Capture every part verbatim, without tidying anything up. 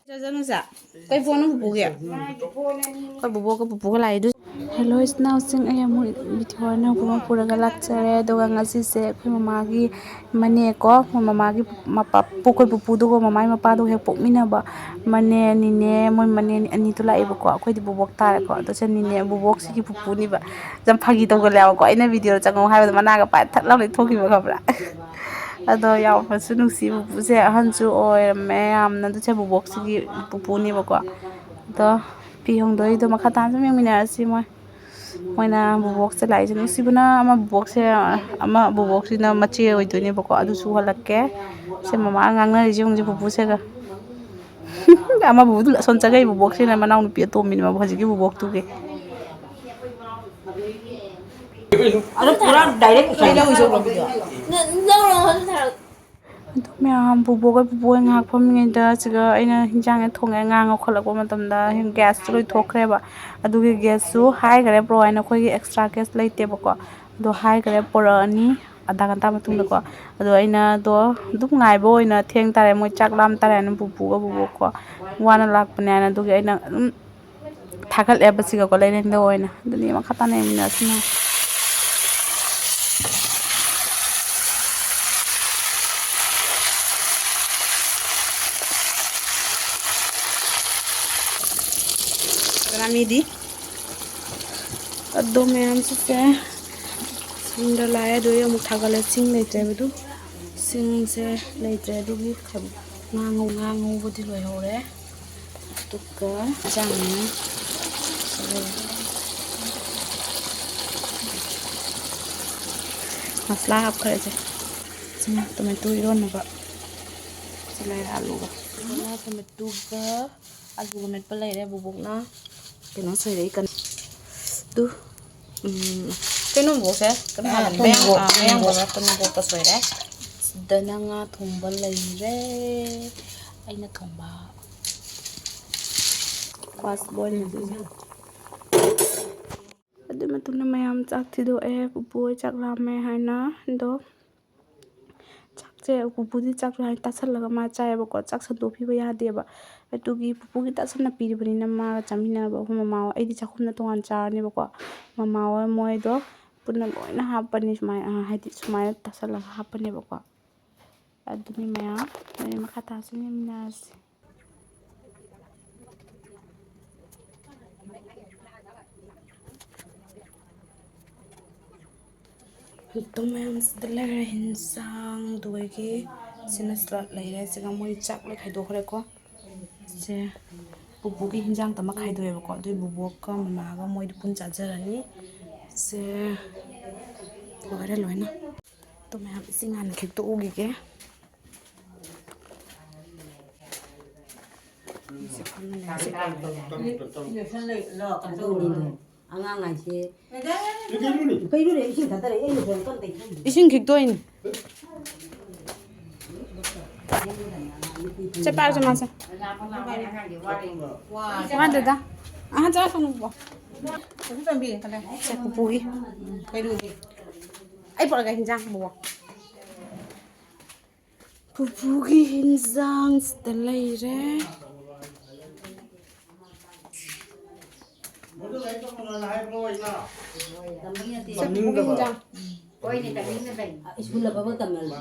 ꯆꯠꯅꯨꯁꯦ꯫ ꯀꯩ ꯐꯣꯟꯅꯣ ꯄꯨꯄꯨꯒꯤ? ꯑꯩꯈꯣꯏ ꯕꯨꯕꯣꯛꯀ ꯄꯨꯄꯨꯒ ꯂꯥꯛꯏꯗꯨ꯫ ꯍꯦꯜꯂꯣ ꯏꯆꯤꯟ ꯏꯅꯥꯎꯁꯤꯡ, ꯑꯩ ꯑꯃꯨꯛ ꯚꯤꯗꯤꯑꯣ ꯑꯅꯧꯕ ꯑꯃ ꯄꯨꯔꯒ ꯂꯥꯛꯆꯔꯦ꯫ ꯑꯗꯨꯒ ꯉꯁꯤꯁꯦ ꯑꯩꯈꯣꯏ ꯃꯃꯥꯒꯤ ꯃꯅꯦꯀꯣ, ꯃꯣꯏ ꯃꯃꯥꯒꯤ ꯃꯄꯥ, ꯑꯩꯈꯣꯏ ꯄꯨꯄꯨꯗꯨꯒ ꯃꯃꯥꯒꯤ ꯃꯄꯥꯗꯨꯒ ꯍꯦꯛ ꯄꯣꯛꯃꯤꯟꯅꯕ ꯃꯅꯦ, ꯅꯤꯅꯦ, ꯃꯣꯏ ꯃꯅꯦ ꯑꯅꯤꯗꯨ ꯂꯥꯛꯑꯦꯕꯀꯣ꯫ ꯑꯩꯈꯣꯏꯗꯤ ꯕꯨꯕꯣꯛ ꯇꯥꯔꯦꯀꯣ꯫ ꯑꯗꯣ ꯁꯦ ꯅꯤꯅꯦ, ꯕꯨꯕꯣꯛꯁꯤꯒꯤ ꯄꯨꯄꯨꯅꯤꯕ꯫ ꯌꯥꯝ ꯐꯥꯒꯤ ꯇꯧꯒꯜꯂꯦꯕꯀꯣ꯫ ꯑꯩꯅ ꯚꯤꯗꯤꯑꯣꯗ ꯆꯪꯉꯧ ꯍꯥꯏꯕꯗ ꯃꯅꯥꯒ ꯄꯥꯏ ꯊꯠ ꯂꯥꯎꯅ ꯊꯣꯛꯈꯤꯕ, ꯈꯪꯕ꯭ꯔꯥ? ꯑꯗꯣ ꯌꯥꯝꯅꯁꯨ ꯅꯨꯡꯁꯤ ꯄꯨꯄꯨꯁꯦ, ꯑꯍꯟꯁꯨ ꯑꯣꯏꯔꯝꯃꯦ ꯌꯥꯝꯅ꯫ ꯑꯗꯨ ꯁꯦ ꯕꯨꯕꯣꯛꯁꯤꯒꯤ ꯄꯨꯄꯨꯅꯦꯕꯀꯣ꯫ ꯑꯗꯣ ꯐꯤ ꯍꯣꯡꯗꯣꯛꯏꯗꯣ ꯃꯈꯥ ꯇꯥꯅ ꯁꯨꯝ ꯌꯦꯡꯃꯤꯟꯅꯔꯁꯤ ꯃꯣꯏ꯫ ꯃꯣꯏꯅ ꯕꯨꯕꯣꯛꯁꯦ ꯂꯥꯛꯏꯁꯦ ꯅꯨꯡꯁꯤꯕꯅ ꯑꯃ ꯕꯨꯕꯣꯛꯁꯦ, ꯑꯃ ꯕꯨꯕꯣꯛꯁꯤꯅ ꯃꯆꯦ ꯑꯣꯏꯗꯣꯏꯅꯦꯕꯀꯣ꯫ ꯑꯗꯨꯁꯨ ꯎꯍꯜꯂꯛꯀꯦ꯫ ꯁꯦ ꯃꯃꯥ ꯉꯥꯡꯅꯔꯤꯁꯦ ꯌꯦꯡꯉꯨꯁꯦ ꯄꯨꯄꯨꯁꯦꯒ꯫ ꯑꯃ ꯕꯨꯕꯣꯛꯇꯨ ꯑꯁꯣꯝ ꯆꯠꯈ꯭ꯔꯤ ꯕꯨꯕꯣꯛꯁꯤꯅ ꯃꯅꯥꯎ ꯅꯨꯄꯤ ꯑꯇꯣꯝꯕꯤꯅꯦꯕ ꯍꯧꯖꯤꯛꯀꯤ ꯕꯨꯕꯣꯛꯇꯨꯒꯤ꯫ ꯑꯗꯣ ꯄꯨꯔꯥ ꯗꯥꯏꯔꯦꯛ ꯀꯩ ꯂꯧꯔꯤꯁꯦ ꯎꯔꯕꯤꯗꯣ? ꯑꯗꯨ ꯃꯌꯥꯝ ꯕꯨꯕꯣꯛ ꯍꯣꯏ ꯄꯨꯄꯨ ꯍꯣꯏ ꯉꯥꯏꯍꯥꯛ ꯐꯝꯃꯤꯉꯩꯗ ꯁꯤꯒ ꯑꯩꯅ ꯍꯤꯟꯖꯥꯡꯁꯦ ꯊꯣꯡꯉꯦ꯫ ꯉꯥ ꯉꯧꯈꯠꯂꯛꯄ ꯃꯇꯝꯗ ꯒ꯭ꯌꯥꯁꯇꯨ ꯂꯣꯏꯊꯣꯛꯈ꯭ꯔꯦꯕ꯫ ꯑꯗꯨꯒꯤ ꯒ꯭ꯌꯥꯁꯁꯨ ꯍꯥꯏꯈ꯭ꯔꯦ ꯕ꯭ꯔꯣ ꯍꯥꯏꯅ, ꯑꯩꯈꯣꯏꯒꯤ ꯑꯦꯛꯁꯇ꯭ꯔꯥ ꯒ꯭ꯌꯥꯁ ꯂꯩꯇꯦꯕꯀꯣ꯫ ꯑꯗꯣ ꯍꯥꯏꯈ꯭ꯔꯦ ꯄꯨꯔꯛꯑꯅꯤ ꯑꯙꯥ ꯘꯟꯇꯥ ꯃꯇꯨꯡꯗꯀꯣ꯫ ꯑꯗꯣ ꯑꯩꯅ ꯑꯗꯣ ꯑꯗꯨꯝ ꯉꯥꯏꯕ ꯑꯣꯏꯅ ꯊꯦꯡ ꯇꯥꯔꯦ, ꯃꯣꯏ ꯆꯥꯛ ꯂꯥꯝ ꯇꯥꯔꯦ ꯍꯥꯏꯅ ꯄꯨꯄꯨꯒ ꯕꯨꯕꯣꯛꯀꯣ ꯋꯥꯅ ꯂꯥꯛꯄꯅꯦ ꯍꯥꯏꯅ꯫ ꯑꯗꯨꯒꯤ ꯑꯩꯅ ꯑꯗꯨꯝ ꯊꯥꯒꯠꯂꯦꯕ ꯁꯤꯒꯀꯣ ꯂꯩꯔꯦꯡꯗ ꯑꯣꯏꯅ꯫ ꯑꯗꯨꯅꯤ ꯃꯈꯥ ꯇꯥꯅ ꯌꯦꯡꯃꯤꯟꯅꯔꯁꯤ ꯃꯌꯥꯝ꯫ ꯀꯅꯥ ꯃꯤꯗꯤ? ꯑꯗꯣ ꯃꯌꯥꯝꯁꯤꯁꯦ ꯁꯤꯡꯗ ꯂꯥꯛꯑꯦ꯫ ꯑꯗꯣ ꯑꯩ ꯑꯃꯨꯛ ꯊꯥꯒꯠꯂꯦ꯫ ꯁꯤꯡ ꯂꯩꯇ꯭ꯔꯦꯕ ꯑꯗꯨ꯫ ꯁꯤꯡꯁꯦ ꯂꯩꯇ꯭ꯔꯦ꯫ ꯑꯗꯨꯒꯤ ꯉꯥ ꯉꯧ-, ꯉꯥ ꯉꯧꯕꯗꯤ ꯂꯣꯏꯍꯧꯔꯦ꯫ ꯑꯗꯨꯒ ꯆꯥꯡꯅꯤ꯫ ꯃꯁꯂꯥ ꯍꯥꯞꯈ꯭ꯔꯁꯦ꯫ ꯁꯤꯅ ꯇꯣꯃꯦꯇꯣ ꯏꯔꯣꯟꯅꯕ꯫ ꯁꯤ ꯂꯩꯔꯦ ꯑꯂꯨꯒ꯫ ꯑꯗꯨꯅ ꯇꯣꯃꯦꯇꯣꯒ ꯑꯂꯨꯒ ꯃꯦꯠꯄ ꯂꯩꯔꯦ꯫ ꯕꯨꯕꯣꯛꯅ ꯀꯩꯅꯣ ꯁꯣꯏꯔꯛꯏ ꯀꯟ-, ꯇꯨ꯫ ꯎꯝ, ꯀꯩꯅꯣ ꯕꯣꯛꯁꯦ? ꯀꯩꯅꯣ ꯑꯥ, ꯍꯥꯏꯕꯅꯤ? ꯇꯣꯅꯤꯕꯣꯛ, ꯃꯌꯥꯡ-, ꯑꯥ, ꯃꯌꯥꯡ ꯇꯣꯅꯤꯕꯣꯛ꯫ ꯕꯣꯔꯥ ꯇꯣꯅꯤꯕꯣꯛꯀ ꯁꯣꯏꯔꯦ꯫ ꯁꯤꯗꯅ ꯉꯥ ꯊꯣꯡꯕ ꯂꯩꯔꯦ꯫ ꯑꯩꯅ ꯊꯣꯡꯕ꯫ Fast boil ꯅꯨꯄꯤꯁꯦ꯫ ꯑꯗꯨ ꯃꯇꯨꯡꯗ ꯃꯌꯥꯝ ꯆꯥꯛ ꯊꯤꯗꯣꯛꯑꯦ꯫ ꯄꯨꯄꯨ ꯍꯣꯏ ꯆꯥꯛ ꯂꯥꯝꯃꯦ ꯍꯥꯏꯅ꯫ ꯑꯗꯣ ꯆꯥꯛꯁꯦ ꯁꯦ ꯄꯨꯄꯨꯗꯤ ꯆꯥꯛꯁꯨ ꯍꯥꯏ ꯇꯥꯁꯜꯂꯒ ꯃꯥ ꯆꯥꯏꯌꯦꯕꯀꯣ꯫ ꯆꯥꯛ ꯁꯟꯗꯣꯛꯄꯤꯕ ꯌꯥꯗꯦꯕ꯫ ꯑꯗꯨꯒꯤ ꯄꯨꯄꯨꯒꯤ ꯇꯥꯁꯟꯅ ꯄꯤꯔꯤꯕꯅꯤꯅ ꯃꯥꯒ ꯆꯥꯃꯤꯟꯅꯕ ꯑꯩꯈꯣꯏ ꯃꯃꯥ ꯍꯣꯏ, ꯑꯩꯗꯤ ꯆꯥꯛꯈꯨꯝꯗ ꯇꯣꯉꯥꯟ ꯆꯥꯔꯅꯦꯕꯀꯣ꯫ ꯃꯃꯥ ꯍꯣꯏ ꯃꯣꯏꯗꯣ ꯄꯨꯟꯅ ꯂꯣꯏꯅ ꯍꯥꯞꯄꯅꯤ ꯁꯨꯃꯥꯏꯅ, ꯑ, ꯍꯥꯏꯗꯤ ꯁꯨꯃꯥꯏꯅ ꯇꯥꯁꯜꯂꯒ ꯍꯥꯞꯄꯅꯦꯕꯀꯣ꯫ ꯑꯗꯨꯅꯤ ꯃꯌꯥꯝ, ꯍꯣꯔꯦꯟ ꯃꯈꯥ ꯇꯥꯁꯨ ꯌꯦꯡꯃꯤꯟꯅꯔꯁꯤ꯫ ꯑꯗꯨꯝ ꯃꯌꯥꯝꯁꯤꯗ ꯂꯩꯔꯦ ꯍꯤꯟꯖꯥꯡꯗꯨꯒꯤ꯫ ꯁꯤꯅ ꯁꯂꯥꯗ ꯂꯩꯔꯦ꯫ ꯁꯤꯒ ꯃꯣꯏ ꯆꯥꯛ ꯂꯣꯏ ꯈꯥꯏꯗꯣꯛꯈ꯭ꯔꯦꯀꯣ꯫ ꯁꯦ ꯄꯨꯄꯨꯒꯤ ꯍꯤꯟꯖꯥꯡ ꯇꯃꯛ ꯈꯥꯏꯗꯣꯛꯑꯦꯕꯀꯣ꯫ ꯑꯗꯨꯏ ꯕꯨꯕꯣꯛꯀ ꯃꯃꯥꯒ ꯃꯣꯏꯗꯤ ꯄꯨꯟ ꯆꯥꯖꯔꯅꯤ꯫ ꯁꯦ ꯂꯣꯏꯔꯦ ꯂꯣꯏꯅ꯫ ꯑꯗꯨ ꯃꯌꯥꯝ ꯏꯁꯤꯡ ꯍꯥꯟꯅ ꯈꯤꯛꯇꯣꯛꯎꯈꯤꯒꯦ꯫ ꯑꯉꯥꯡ ꯍꯥꯏꯁꯦ ꯀꯩꯅꯣꯅꯦ, ꯏꯁꯤꯡ ꯊꯛꯇꯔꯦ, ꯑꯩ ꯂꯨꯈꯣꯡ ꯀꯟꯅ ꯇꯩꯊꯣꯛꯏꯅꯦ꯫ ꯏꯁꯤꯡ ꯈꯤꯛꯇꯣꯛꯏꯅꯦ꯫ ꯁꯦ, ꯄꯥꯏꯔꯁꯦ, ꯃꯥꯁꯦ꯫ ꯋꯥꯗꯦꯗ꯫ ꯑꯍꯟ ꯆꯥꯔꯛꯀꯅꯨꯀꯣ꯫ ꯁꯦ, ꯄꯨꯄꯨꯒꯤ꯫ ꯑꯩ ꯄꯨꯔꯛꯑꯒꯦ ꯍꯤꯟꯖꯥꯡ, ꯕꯣꯕꯣꯛ꯫ ꯄꯨꯄꯨꯒꯤ ꯍꯤꯟꯖꯥꯡꯁꯤꯗ ꯂꯩꯔꯦ꯫ ꯁꯦ, ꯄꯨꯄꯨꯒꯤ ꯍꯤꯟꯖꯥꯡ꯫ ꯁ꯭ꯀꯨꯜꯗ ꯐꯥꯎꯕ ꯇꯝꯅꯔꯤ꯫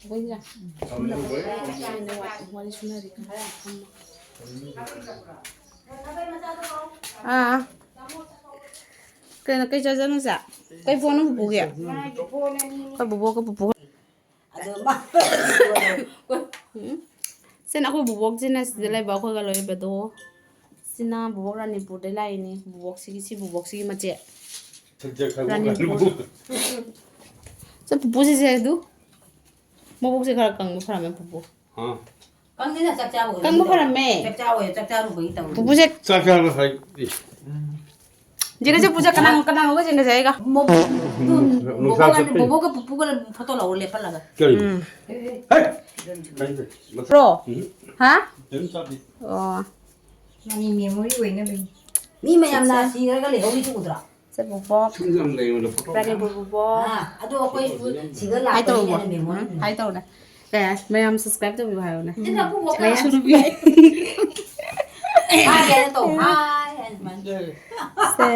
ꯄꯨꯄꯨꯒꯤ ꯍꯤꯟꯖꯥꯡ꯫ ꯋꯥꯔꯤ ꯁꯨꯅꯔꯤ ꯈꯔ꯫ ꯑꯥ꯫ ꯀꯩꯅꯣ, ꯀꯩ ꯆꯥꯖꯅꯣ ꯁꯦ? ꯀꯩ ꯐꯣꯟꯅꯣ ꯄꯨꯄꯨꯒꯤ? ꯑꯩꯈꯣꯏ ꯕꯨꯕꯣꯛꯀ ꯄꯨꯄꯨꯒ꯫ ꯑꯗꯣ ꯃꯥ ꯎꯝ꯫ ꯁꯤꯅ ꯑꯩꯈꯣꯏ ꯕꯨꯕꯣꯛꯁꯤꯅ ꯁꯤꯗ ꯂꯩꯕ ꯑꯩꯈꯣꯏꯒ ꯂꯣꯏꯕꯗꯣ꯫ ꯁꯤꯅ ꯕꯨꯕꯣꯛ ꯔꯥꯅꯤꯄꯨꯔꯗꯩ ꯂꯥꯛꯏꯅꯤ꯫ ꯕꯨꯕꯣꯛꯁꯤꯒꯤ, ꯁꯤ ꯕꯨꯕꯣꯛꯁꯤꯒꯤ ꯃꯆꯦ꯫ ꯔꯥꯅꯤꯄꯨꯔ꯫ ꯁꯤ ꯄꯨꯄꯨꯁꯤꯁꯦ ꯑꯗꯨ꯫ ꯃꯕꯨꯛꯁꯦ ꯈꯔ ꯀꯪꯕ ꯐꯔꯝꯃꯦ ꯄꯨꯄꯨ꯫ ꯍꯥ? ꯀꯪꯗꯦꯗ, ꯆꯥꯛ ꯆꯥꯕ ꯑꯣꯏꯔꯝꯅꯤ꯫ ꯀꯪꯕ ꯐꯔꯝꯃꯦ꯫ ꯆꯥꯛ ꯆꯥꯕ ꯑꯣꯏ-, ꯆꯥꯛ ꯆꯥꯔꯨꯕꯒꯤ ꯇꯧꯔꯤ꯫ ꯄꯨꯄꯨꯁꯦ ꯆꯥꯛ ꯆꯥꯕ ꯐꯩ꯫ ꯏꯁ꯫ ꯖꯦꯡꯒꯁꯦ ꯄꯨꯖꯥ ꯀꯅꯥ, ꯀꯅꯥ ꯍꯧꯒꯠꯁꯦ ꯉꯁꯥꯏꯒ? ꯃꯣ-, ꯅꯨꯡꯁꯥ ꯕꯣꯕꯣꯒ, ꯆꯠꯄꯩ꯫ ꯕꯣꯕꯣꯒ ꯄꯨꯄꯨꯒ ꯐꯣꯇꯣ ꯂꯧꯔ ꯂꯦꯞꯍꯜꯂꯒ꯫ ꯀꯔꯤ? ꯎꯝ꯫ ꯍꯦ! ꯀꯔꯤ? ꯕ꯭ꯔꯣ? ꯎꯝ꯫ ꯍꯥ? ꯀꯔꯤꯝ ꯆꯥꯗꯦ꯫ ꯑꯣ꯫ ꯃꯥꯒꯤ memory ꯑꯣꯏꯅꯕꯅꯤ꯫ ꯃꯤ ꯃꯌꯥꯝꯅ ꯁꯤꯔꯒ ꯂꯩꯍꯧꯔꯤꯁꯤ ꯎꯗ꯭ꯔꯣ? ꯁꯦ ꯕꯨꯕꯣꯛ, ꯁꯨꯝ ꯌꯥꯝ ꯂꯩꯕꯗ ꯐꯣꯇꯣ ꯔꯥꯅꯤꯄꯨꯔ ꯕꯨꯕꯣꯛ꯫ ꯑꯥ, ꯑꯗꯣ ꯑꯩꯈꯣꯏ ꯁꯤꯗ ꯍꯥꯏ ꯇꯧꯔꯕꯣ? ꯂꯥꯛꯄꯅꯤꯅ ꯃꯦꯃꯣꯔꯤ ꯎꯝ, ꯍꯥꯏ ꯇꯧꯔꯦ꯫ ꯀꯌꯥ? ꯃꯌꯥꯝ subscribe ꯇꯧꯕꯤꯌꯨ ꯍꯥꯏꯌꯣꯅꯦ꯫ ꯁꯤꯅ ꯕꯨꯕꯣꯛ ꯃꯌꯥꯝ ꯁꯨ ꯅꯨꯄꯤ꯫ ꯍꯥꯏ ꯍꯥꯏꯅ ꯇꯧ, ꯍꯥꯏ ꯍꯥꯏꯅ ꯁꯨꯃꯥꯏꯅ ꯇꯧꯔꯦ꯫ ꯁꯦ꯫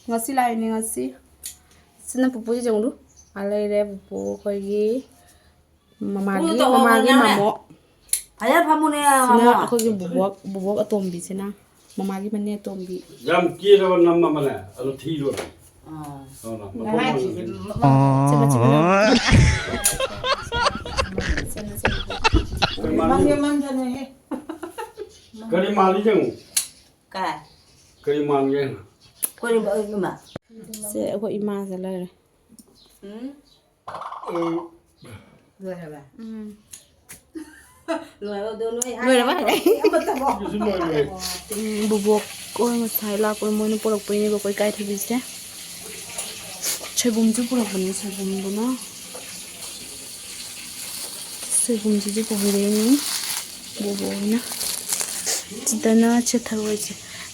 ꯉꯁꯤ ꯂꯥꯛꯏꯅꯦ ꯉꯁꯤ꯫ ꯁꯤꯅ ꯄꯨꯄꯨꯒꯤ ꯌꯦꯡꯉꯨ꯫ ꯑꯥ ꯂꯩꯔꯦ ꯄꯨꯄꯨ ꯑꯩꯈꯣꯏꯒꯤ꯫ ꯃꯃꯥꯒꯤ, ꯄꯨꯄꯨ ꯇꯧꯍꯧꯕ ꯃꯃꯥꯒꯤ ꯅꯪꯅ꯫ ꯃꯃꯣ꯫ ꯐꯖꯅ ꯐꯝꯃꯨꯅꯦ, ꯁꯤꯅ ꯃꯃꯣ꯫ ꯑꯩꯈꯣꯏꯒꯤ ꯕꯨꯕꯣꯛ, ꯕꯨꯕꯣꯛ ꯑꯇꯣꯝꯕꯤꯁꯤꯅ ꯃꯃꯥꯒꯤ ꯃꯅꯦ ꯑꯇꯣꯝꯕꯤ꯫ ꯌꯥꯝ ꯀꯦꯔꯕ ꯅꯝꯃꯕꯅꯦ, ꯑꯗꯨ ꯊꯤꯔꯣ꯫ ꯑꯥ꯫ ꯑꯗꯨꯅ ꯃꯊꯣꯡ ꯃꯔꯝ ꯈꯪꯗꯦ꯫ ꯁꯦ, ꯃꯆꯤꯟ ꯃꯅꯥꯎ꯫ ꯁꯦ, ꯃꯆꯤꯟ ꯃꯅꯥꯎ꯫ ꯀꯔꯤ ꯃꯥꯡꯉꯤ? ꯃꯥꯡꯉꯦ, ꯃꯥꯡꯖꯅꯨꯍꯦ꯫ ꯀꯔꯤ ꯃꯥꯡꯉꯤ ꯌꯦꯡꯉꯨ꯫ ꯀꯥꯏ? ꯀꯔꯤ ꯃꯥꯡꯉꯤ ꯌꯦꯡꯉꯨ꯫ ꯀꯔꯤ ꯃꯥꯡꯉꯤ ꯏꯃꯥ? ꯁꯦ, ꯑꯩꯈꯣꯏ ꯏꯃꯥꯁꯦ ꯂꯩꯔꯦ꯫ ꯎꯝ? ꯑꯦ, ꯂꯣꯏꯔꯕ? ꯎꯝ꯫ ꯂꯣꯏꯔꯕ? ꯑꯗꯣ ꯅꯣꯏ ꯂꯣꯏꯔꯕ? ꯍꯥꯏꯔꯣ꯫ ꯑꯃꯠꯇ ꯄꯣꯛ-, ꯁꯤꯁꯨ ꯂꯣꯏꯔꯦ꯫ ꯎꯝ, ꯕꯨꯕꯣꯛ ꯍꯣꯏ ꯉꯁꯥꯏ ꯂꯥꯛꯄꯗ ꯃꯣꯏꯅ ꯄꯨꯔꯛꯄꯩꯅꯦꯕꯀꯣ, ꯏꯀꯥꯏꯊꯕꯤꯁꯦ꯫ ꯁꯣꯏꯕꯨꯝꯁꯨ ꯄꯨꯔꯛꯄꯅꯦ, ꯁꯣꯏꯕꯨꯝꯗꯨꯅ꯫ ꯁꯣꯏꯕꯨꯝꯁꯤꯁꯨ ꯄꯨꯕꯤꯔꯛꯏꯅꯤ ꯕꯣꯕꯣ ꯍꯣꯏꯅ꯫ ꯁꯤꯗꯅ ꯁꯦ ꯊꯔꯣꯏꯁꯦ,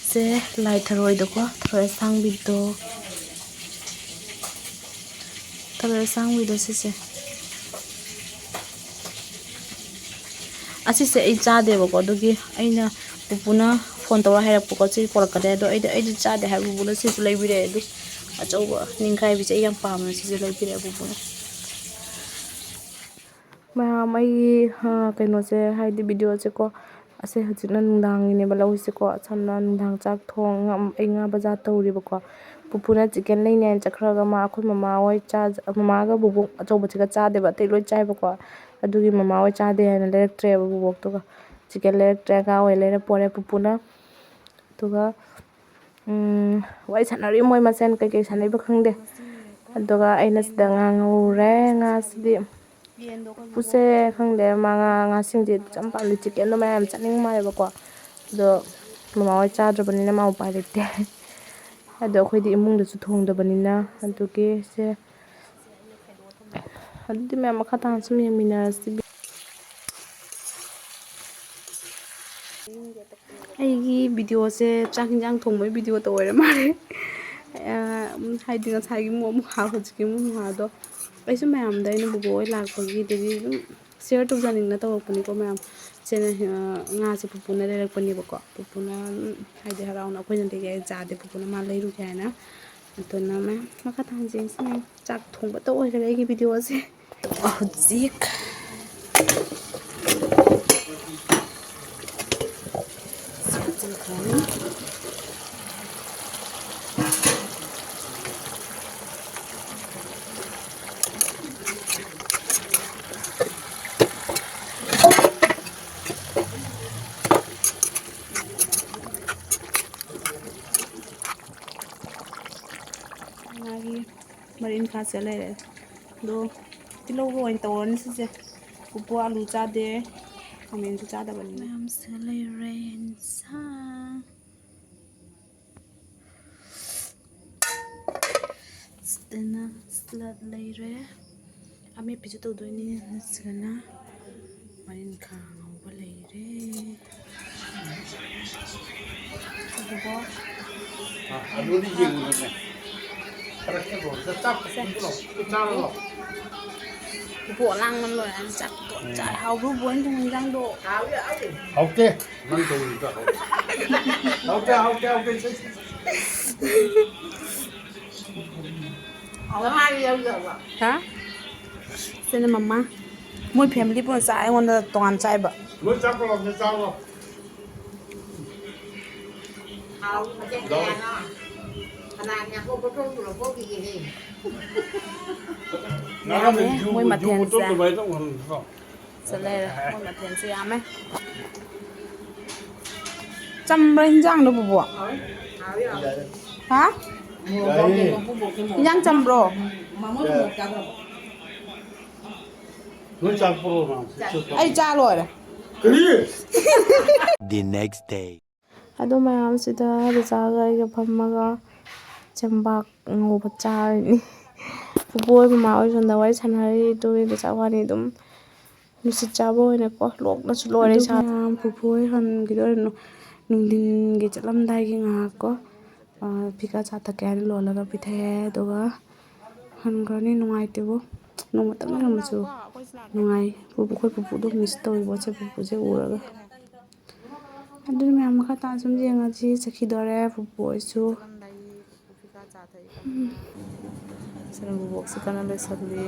ꯁꯦ ꯂꯥꯏ ꯊꯔꯣꯏꯗꯣꯀꯣ, ꯊꯔꯣꯏ ꯑꯁꯥꯡꯕꯤꯗꯣ, ꯊꯔꯣꯏ ꯑꯁꯥꯡꯕꯤꯗꯣ ꯁꯤꯁꯦ꯫ ꯑꯁꯤꯁꯦ ꯑꯩ ꯆꯥꯗꯦꯕꯀꯣ, ꯑꯗꯨꯒꯤ ꯑꯩꯅ ꯄꯨꯄꯨꯅ ꯐꯣꯟ ꯇꯧꯔ ꯍꯥꯏꯔꯛꯄꯀꯣ, ꯁꯤ ꯄꯣꯔꯛꯀꯅꯤ ꯑꯗꯣ ꯑꯩꯗꯤ, ꯑꯩꯗꯤ ꯆꯥꯗꯦ ꯍꯥꯏꯕ ꯄꯨꯄꯨꯅ ꯁꯤꯁꯨ ꯂꯩꯕꯤꯔꯛꯑꯦ꯫ ꯑꯗꯨ ꯑꯆꯧꯕ ꯅꯤꯡꯈꯥꯏꯕꯤꯁꯦ ꯑꯩ ꯌꯥꯝ ꯄꯥꯝꯃꯦ, ꯁꯤꯁꯦ ꯂꯩꯕꯤꯔꯛꯑꯦ ꯄꯨꯄꯨꯅ꯫ ꯃꯌꯥꯝ ꯑꯩꯒꯤ, ꯑ, ꯀꯩꯅꯣꯁꯦ ꯍꯥꯏꯗꯤ videoꯁꯦꯀꯣ, ꯑꯁꯦ ꯍꯧꯖꯤꯛꯅ ꯅꯨꯡꯗꯥꯡꯒꯤꯅꯦꯕ ꯂꯧꯔꯤꯁꯦꯀꯣ꯫ ꯑꯁꯣꯝꯅ ꯅꯨꯡꯗꯥꯡ ꯆꯥꯛ ꯊꯣꯡ-, ꯑꯩ ꯉꯥ ꯕꯖꯥꯔ ꯇꯧꯔꯤꯕꯀꯣ꯫ ꯄꯨꯄꯨꯅ chicken ꯂꯩꯅꯦꯅ ꯆꯠꯈ꯭ꯔꯒ ꯃꯥ ꯑꯩꯈꯣꯏ ꯃꯃꯥ ꯍꯣꯏ ꯆꯥ-, ꯃꯃꯥꯒ ꯕꯨꯕꯣꯛ ꯑꯆꯧꯕꯁꯤꯒ ꯆꯥꯗꯦꯕ, ꯑꯇꯩ ꯂꯣꯏ ꯆꯥꯏꯕꯀꯣ꯫ ꯑꯗꯨꯒꯤ ꯃꯃꯥ ꯍꯣꯏ ꯆꯥꯗꯦ ꯍꯥꯏꯅ ꯂꯩꯔꯛꯇ꯭ꯔꯦꯕ ꯕꯨꯕꯣꯛꯇꯨꯒ꯫ Chicken ꯂꯩꯔꯛꯇ꯭ꯔꯦ, ꯉꯥ ꯑꯣꯏꯅ ꯂꯩꯔ ꯄꯣꯔꯦ ꯄꯨꯄꯨꯅ꯫ ꯑꯗꯨꯒ ꯎꯝ, ꯋꯥꯔꯤ ꯁꯥꯟꯅꯔꯤ ꯃꯣꯏ ꯃꯁꯦꯟ ꯀꯩꯀꯩ ꯁꯥꯟꯅꯔꯤꯕ ꯈꯪꯗꯦ꯫ ꯑꯗꯨꯒ ꯑꯩꯅ ꯁꯤꯗ ꯉꯥ ꯉꯧꯔꯦ꯫ ꯉꯥꯁꯤꯗꯤ ꯄꯨꯁꯦ ꯈꯪꯗꯦ, ꯃꯥ ꯉꯥ, ꯉꯥꯁꯤꯡꯁꯦ ꯌꯥꯝ ꯄꯥꯝꯗꯦ꯫ Chickenꯗꯣ ꯃꯌꯥꯝ ꯆꯥꯅꯤꯡ ꯃꯥꯜꯂꯦꯕꯀꯣ꯫ ꯑꯗꯣ ꯃꯃꯥ ꯍꯣꯏ ꯆꯥꯗ꯭ꯔꯕꯅꯤꯅ ꯃꯥ ꯎꯄꯥꯏ ꯂꯩꯇꯦ꯫ ꯑꯗꯣ ꯑꯩꯈꯣꯏꯗꯤ ꯏꯃꯨꯡꯗꯁꯨ ꯊꯣꯡꯗꯕꯅꯤꯅ ꯑꯗꯨꯒꯤ ꯁꯦ꯫ ꯑꯗꯨꯗꯤ ꯃꯌꯥꯝ ꯃꯈꯥ ꯇꯥꯅ ꯁꯨꯝ ꯌꯦꯡꯃꯤꯟꯅꯔꯁꯤ꯫ ꯑꯩꯒꯤ ꯚꯤꯗꯤꯑꯣꯁꯦ ꯆꯥꯛ ꯍꯤꯟꯖꯥꯡ ꯊꯣꯡꯕꯒꯤ ꯚꯤꯗꯤꯑꯣꯇ ꯑꯣꯏꯔ ꯃꯥꯜꯂꯦ꯫ ꯑ, ꯍꯥꯏꯗꯤ ꯉꯁꯥꯏꯒꯤ ꯃꯨꯛ ꯑꯃꯨꯛ ꯍꯥ, ꯍꯧꯖꯤꯛꯀꯤ ꯃꯨꯛ ꯍꯥꯗꯣ꯫ ꯑꯩꯁꯨ ꯃꯌꯥꯝꯗ ꯑꯩꯅ ꯕꯣꯕꯣ ꯍꯣꯏ ꯂꯥꯛꯄꯒꯤ ꯑꯗꯒꯤ ꯑꯗꯨꯝ ꯁꯤꯌꯔ ꯇꯧꯖꯅꯤꯡꯅ ꯇꯧꯔꯛꯄꯅꯤꯀꯣ ꯃꯌꯥꯝ꯫ ꯁꯤꯅ, ꯑ, ꯉꯥꯁꯦ ꯄꯨꯄꯨꯅ ꯂꯩꯔꯛꯄꯅꯦꯕꯀꯣ꯫ ꯄꯨꯄꯨꯅ ꯑꯗꯨꯝ ꯍꯥꯏꯗꯤ ꯍꯔꯥꯎꯅ ꯑꯩꯈꯣꯏꯅ ꯂꯩꯒꯦ ꯍꯥꯏ ꯆꯥꯗꯦ꯫ ꯄꯨꯄꯨꯅ ꯃꯥ ꯂꯩꯔꯨꯒꯦ ꯍꯥꯏꯅ꯫ ꯑꯗꯨꯅ ꯃꯌꯥꯝ ꯃꯈꯥ ꯇꯥꯅ ꯌꯦꯡꯁꯤ ꯃꯌꯥꯝ꯫ ꯆꯥꯛ ꯊꯣꯡꯕꯇ ꯑꯣꯏꯈꯔꯦ ꯑꯩꯒꯤ ꯚꯤꯗꯤꯑꯣꯁꯦ꯫ ꯍꯧꯖꯤꯛ ꯉꯥꯒꯤ ꯃꯔꯤꯟ ꯈꯥꯁꯦ ꯂꯩꯔꯦ꯫ ꯑꯗꯣ ꯇꯤꯜꯍꯧꯒ ꯑꯣꯏꯅ ꯇꯧꯔꯅꯤ ꯁꯤꯁꯦ꯫ ꯄꯨꯄꯨ ꯑꯂꯨ ꯆꯥꯗꯦ, ꯈꯥꯃꯦꯟꯁꯨ ꯆꯥꯗꯕꯅꯤꯅ꯫ ꯃꯌꯥꯝꯁꯦ ꯂꯩꯔꯦ ꯏꯟꯁꯥꯡ꯫ ꯁꯤꯗꯅ ꯁꯂꯥꯗ ꯂꯩꯔꯦ꯫ ꯑꯃꯦꯠꯄꯤꯁꯨ ꯇꯧꯗꯣꯏꯅꯤ꯫ ꯁꯤꯗꯅ ꯃꯔꯤꯟꯈꯥ ꯉꯧꯕ ꯂꯩꯔꯦ꯫ ꯑꯗꯨꯒ ꯑꯗꯨꯗꯤ ꯌꯦꯡꯉꯨꯗꯅꯦ꯫ ꯈꯔ ꯈꯔ ꯆꯥꯛ ꯆꯥꯔꯣ꯫ ꯏꯕꯣꯛ ꯑꯂꯥꯡꯕꯅ ꯂꯣꯏꯔꯦ꯫ ꯆꯥꯛꯇꯣ ꯆꯥꯏ꯫ ꯍꯥꯎꯕ꯭ꯔꯣ ꯕꯣꯏꯅ ꯊꯣꯡꯕ ꯏꯟꯖꯥꯡꯗꯣ? ꯍꯥꯎꯇꯦ꯫ ꯅꯪ ꯊꯣꯡꯕꯗꯣ ꯍꯥꯎꯇꯦ꯫ ꯍꯥꯎꯇꯦ, ꯍꯥꯎꯇꯦ, ꯍꯥꯎꯇꯦ꯫ ꯍꯥ? ꯁꯤꯅ ꯃꯃꯥ꯫ ꯃꯣꯏ ꯐꯦꯃꯤꯂꯤ ꯄꯨꯟꯅ ꯆꯥꯏ, ꯑꯩꯉꯣꯟꯗ ꯇꯣꯉꯥꯟ ꯆꯥꯏꯕ꯫ ꯂꯣꯏ ꯆꯥꯛ ꯄꯨꯔꯛꯑꯕꯅꯦ, ꯆꯥꯔꯣ꯫ ꯍꯥꯎ, ꯃꯊꯦꯜ ꯀꯌꯥꯅꯣ? ꯀꯅꯥꯒꯤ ꯑꯄꯣꯛꯄ ꯊꯣꯛꯇꯨꯔꯣ ꯄꯣꯛꯈꯤꯒꯦꯍꯦ? ꯌꯥꯝꯃꯦ, ꯃꯣꯏ ꯃꯊꯦꯜꯁꯦ꯫ ꯁꯤ ꯂꯩꯔꯦ, ꯃꯣꯏ ꯃꯊꯦꯜꯁꯦ ꯌꯥꯝꯃꯦ꯫ ꯆꯝꯕ꯭ꯔꯥ ꯍꯤꯟꯖꯥꯡꯗꯣ, ꯕꯨꯕꯣꯛ? ꯍꯥꯎ, ꯌꯥꯎꯋꯦ꯫ ꯍꯥ? ꯌꯥꯏꯌꯦ꯫ ꯍꯤꯟꯖꯥꯡ ꯆꯝꯕ꯭ꯔꯣ? ꯃꯃꯣꯟ ꯃꯣꯔꯣꯛ ꯆꯥꯗ꯭ꯔꯕꯣ? ꯅꯣꯏ ꯆꯥꯛ ꯄꯨꯔꯛꯑꯣ, ꯃꯥ꯫ ꯑꯩ ꯆꯥ ꯂꯣꯏꯔꯦ꯫ ꯀꯔꯤ? The next day. ꯑꯗꯨ ꯃꯌꯥꯝꯁꯤꯗ ꯔꯤꯆꯥꯒ ꯑꯩꯒ ꯐꯝꯃꯒ ꯆꯦꯡꯕꯥꯛ ꯉꯧꯕ ꯆꯥꯔꯤꯅꯤ꯫ ꯄꯨꯄꯨ ꯍꯣꯏ ꯃꯃꯥ ꯍꯣꯏ ꯁꯣꯝꯗ ꯋꯥꯔꯤ ꯁꯥꯟꯅꯔꯤ, ꯑꯗꯨꯒꯤ ꯔꯤꯆꯥ ꯋꯥꯅꯤ ꯑꯗꯨꯝ ꯅꯨꯡꯁꯤꯠ ꯆꯥꯕ ꯑꯣꯏꯅꯀꯣ, ꯂꯣꯛꯅꯁꯨ ꯂꯣꯏꯔꯦ ꯑꯗꯨ ꯏꯁꯥ꯫ ꯃꯌꯥꯝ ꯄꯨꯄꯨ ꯍꯣꯏ ꯍꯟꯈꯤꯗꯣꯏꯔꯦ꯫ ꯅꯨ-, ꯅꯨꯡꯊꯤꯟꯒꯤ ꯆꯠꯂꯝꯗꯥꯏꯒꯤ ꯉꯥꯏꯍꯥꯛꯀꯣ, ꯑ, ꯐꯤꯀꯥ ꯆꯥ ꯊꯛꯀꯦ ꯍꯥꯏꯅ ꯂꯣꯜꯂꯒ ꯄꯤꯊꯛꯑꯦ꯫ ꯑꯗꯨꯒ ꯍꯟꯈ꯭ꯔꯅꯤ꯫ ꯅꯨꯡꯉꯥꯏꯇꯦꯕꯣ꯫ ꯅꯣꯡꯃꯇꯪ ꯂꯩꯔꯝꯕꯁꯨ ꯅꯨꯡꯉꯥꯏ꯫ ꯄꯨꯄꯨ, ꯑꯩꯈꯣꯏ ꯄꯨꯄꯨꯗꯣ miss ꯇꯧꯋꯤꯕꯣ, ꯁꯦ ꯄꯨꯄꯨꯁꯦ ꯎꯔꯒ꯫ ꯑꯗꯨꯅ ꯃꯌꯥꯝ ꯃꯈꯥ ꯇꯥꯅ ꯁꯨꯝ ꯌꯦꯡꯉꯁꯤ꯫ ꯆꯠꯈꯤꯗꯣꯔꯦ ꯄꯨꯄꯨ ꯍꯣꯏꯁꯨ꯫ ꯎꯝ꯫ ꯁꯤꯅ ꯕꯨꯕꯣꯛꯁꯦ ꯀꯟꯅ ꯂꯣꯏꯁꯜꯂꯤ꯫